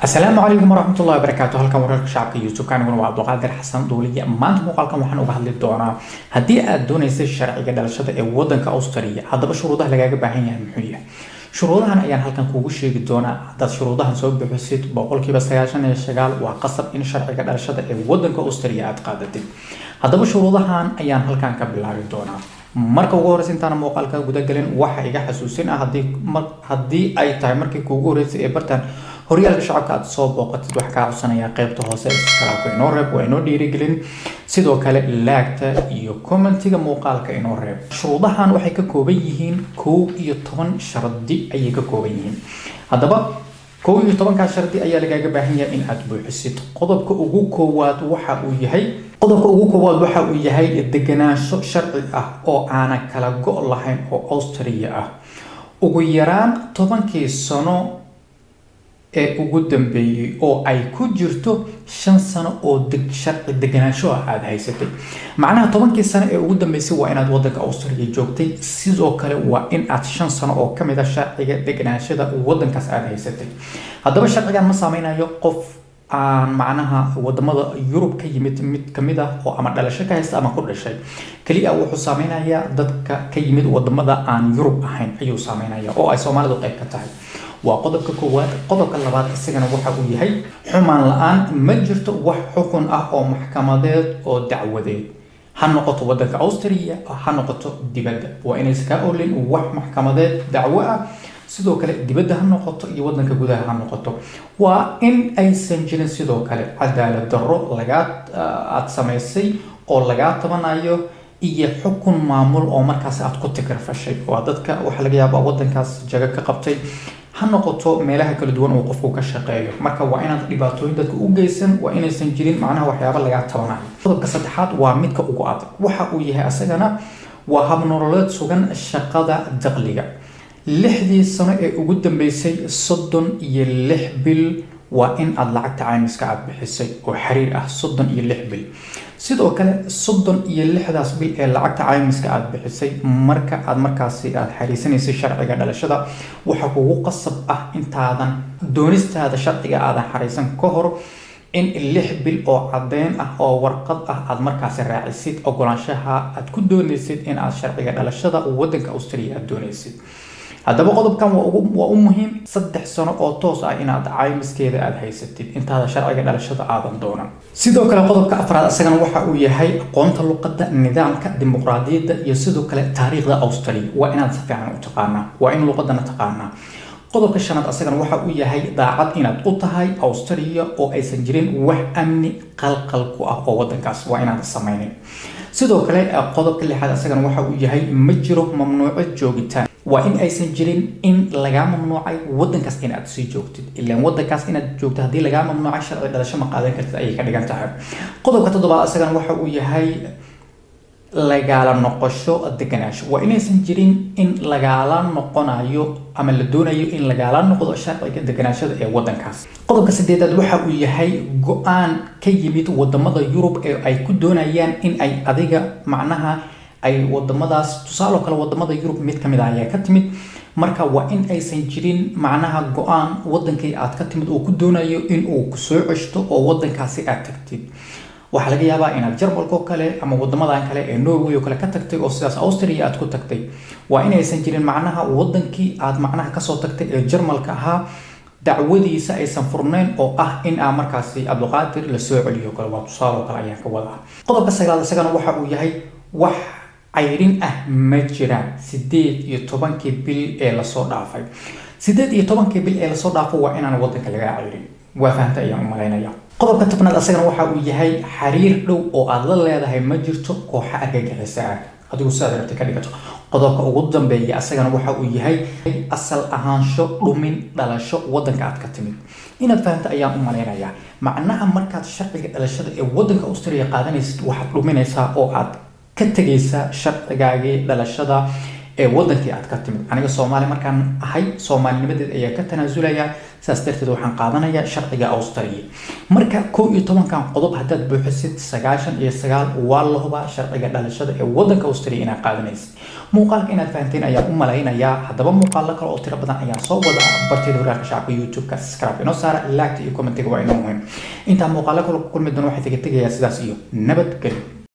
Asalaamu calaykum waraxmatullahi wabarakaatu. Halkan wararka shacabka YouTube, aniguna waa Cabduqaadir Xasan Duuliye. Maanta muuqaalkan waxaan uga hadli doonaa haddii aad doonaysa sharciga dhalashada ee wadanka Austria, haddaba shuruudaha lagaaga baahan yahay muxuu yahay? Shuruudahan ayaan halkan kuugu sheegi doonaa. Haddaad shuruudahan soo bixisid, 99% waa qasab in sharciga dhalashada ee wadanka Austria aad qaadatid. Haddaba shuruudahan ayaan halkan ka bilaabi doonaa. Marka ugu horeysa, intaana muuqaalka gudagelin, waxa iga xasuusin ah, haddii ay tahay markii kuugu horeysay ee bartan Horyaalka Shacabka aad soo booqatid, waxaa kaa codsanayaa qeybta hoose subscribe inoo reeb, waa inoo dhiirigelin. Sidoo kale like-ta iyo commentiga muuqaalka inoo reeb. Shuruudahan waxay ka kooban yihiin 11 shardi ayay ka kooban yihiin. Haddaba 11-kaa shardi ayaa lagaaga baahan yahay in aad buuxisid. Qodobka ugu koowaad waxa uu yahay deganaansho sharci ah oo aanan kala go' lahayn oo Austria ah, ugu yaraan 10-kii sano ee ugu dambeeyey, oo ay ku jirto 5 sano oo sharci deganaansho ah aada haysatay. Macnaha, 10-kii sano ee ugu dambeysay waa inaad wadanka Austria joogtay. Sidoo kale waa in aad 5 sano oo kamid ah sharciga deganaanshada wadankaas aada haysatay. Haddaba sharcigan ma saameynayo qof aan macnaha wadamada Yurub ka yimid mid kamid ah oo ama dhalasho ka haysta ama ku dhashay. Keliya wuxuu saameynayaa dadka ka yimid wadamada aan Yurub ahayn ayuu saameynaya, oo ay Soomaalidu qayb ka tahay. Waa qodobka koowaad. Qodobka labaad isagana waxa uu yahay xumaan la-aan, ma jirto wax xukun ah oo maxkamadeed oo dacwadeed, ha noqoto wadanka Austria, ha noqoto dibadda. Waa inaysan kaa olin wax maxkamadeed dacwo ah. Sidoo kale dibadda ha noqoto iyo wadanka gudaha ha noqoto, waa in aysan jirin. Sidoo kale cadaalad darro lagaa aada samaysay oo lagaa tabanayo iyo xukun maamul oo markaas aad ku tikrafashay, oo dadka waxaa laga yaabaa wadankaas jago ka qabtay, ha noqoto meelaha kala duwan uu qofku ka shaqeeyo. Marka waa inaad dhibaatooyin dadka u geysan, waa inaysan jirin macnaha waxyaaba lagaa tabanayo. Qodobka saddexaad waa midka ugu adag. Waxa uu yahay asagana waa hab nololeed sugan, shaqada, dakhliga 6-dii sano ee ugu dambeysay 36 bil waa in aad lacagta caymiska aad bixisay oo xiriir ah, 36 bil. Sidoo kale 36-daas bil ee lacagta caymiska aad bixisay, marka aad markaasi aad xariisanaysay sharciga dhalashada, waxaa kugu qasab ah intaadan doonistaada sharciga aadan xariisan ka hor in 6 bil oo caddeyn ah oo warqad ah aad markaasi raacisid ogolaanshaha aad ku doonaysid in aad sharciga dhalashada wadanka Austria aad doonaysid. Haddaba qodobkan waa u muhiim, 3 sano oo toos ah inaad caymiskeeda aada haysatid intaada sharciga dhalashada aadan doonan. Sidoo kale qodobka afraad isagana waxa uu yahay aqoonta luqadda, nidaamka dimuqraadiyadda iyo sidoo kale taariikhda Austria waa inaad si fiican u taqaanaa, waa in luqadana taqaanaa. Qodobka shanaad asagana waxa uu yahay daacad inaad u tahay Austria oo aysan jirin wax amni qalqal ku ah oo wadankaas waa inaad samaynin. Sidoo kale qodobka lixaad asagana waxa uu yahay ma jiro mamnuuco joogitaan. Waa in aysan jirin in lagaa mamnuucay wadankaas in aad sii joogtid, ilaan wadankaas inaad joogto haddii lagaa mamnuucay, sharci dhalasho ma qaadan kartid ayay ka dhigan tahay. Qodobka toddobaad asagana waxa uu yahay lagaala noqosho deganaansho. Waa inaysan jirin in lagaala noqonayo ama la doonayo in lagaala noqdo sharciga deganaashada ee wadankaas. Qodobka sideedaad waxa uu yahay go-aan ka yimid wadamada Yurub ee ay ku doonayaan in ay adiga macnaha ay wadamadaas, tusaale kale wadamada Yurub mid kamid ah ayaa ka timid. Marka waa in aysan jirin macnaha go-aan wadankii aad ka timid uu ku doonayo in uu kusoo ceshto oo wadankaasi aad tagtid. Waxaa laga yaabaa inaad Jarmalka oo kale ama wadamadan kale ee Norway oo kale ka tagtay oo sidaas Austria aad ku tagtay. Waa inaysan jirin macnaha wadankii aad macnaha kasoo tagtay ee Jarmalka ahaa dacwadiisa aysan furnayn oo ah in aa markaasi Cabdiqaadir la soo celiyo kale, waa tusaale oo kale ayaan ka wadaa. Qodobka sagaalaad isagana waxa uu yahay wax cayrin ah ma jiraan 18-kii bil ee lasoo dhaafay. 18-kii bil ee lasoo dhaafo waa inaan wadanka lagaa cayrin. Waa fahamta ayaan u malaynaya. Qodobka 10-aad asagana waxa uu yahay xiriir dhow oo aad la leedahay ma jirto kooxa argagixisa ah, adigu sidaad rabtay ka dhigato. Qodobka ugu dambeeya asagana waxa uu yahay asal ahaansho dhumin dhalasho wadanka aad ka timid. Inaad fahamta ayaan u malaynayaa. Macnaha, markaad sharciga dhalashada ee wadanka Austria qaadanaysid, waxaad dhuminaysaa oo aad ka tegaysaa sharcigaagii dhalashada. ee wadankii aad ka timid. Aniga Soomaali markaan ahay, Soomaalinimadeed ayaa ka tanaasulaya, saas darteed waxaan qaadanayaa sharciga Austria. Marka 11-kan qodob haddaad buuxisid, 99 waa la hubaa sharciga dhalashada ee wadanka Austria inaad qaadanaysid. Muuqaalka inaad fahanteen ayaan u malaynayaa. Haddaba muuqaalo kale oo tiro badan ayaan soo wada barteeda Horyaalka Shacabka YouTube-ka. Subscribe inoo saara, like iyo commentiga waa inoo muhiim. Intaa muuqaalo kale ku kulmi doona, waxay taga tegayaa sidaas iyo nabadgelyo.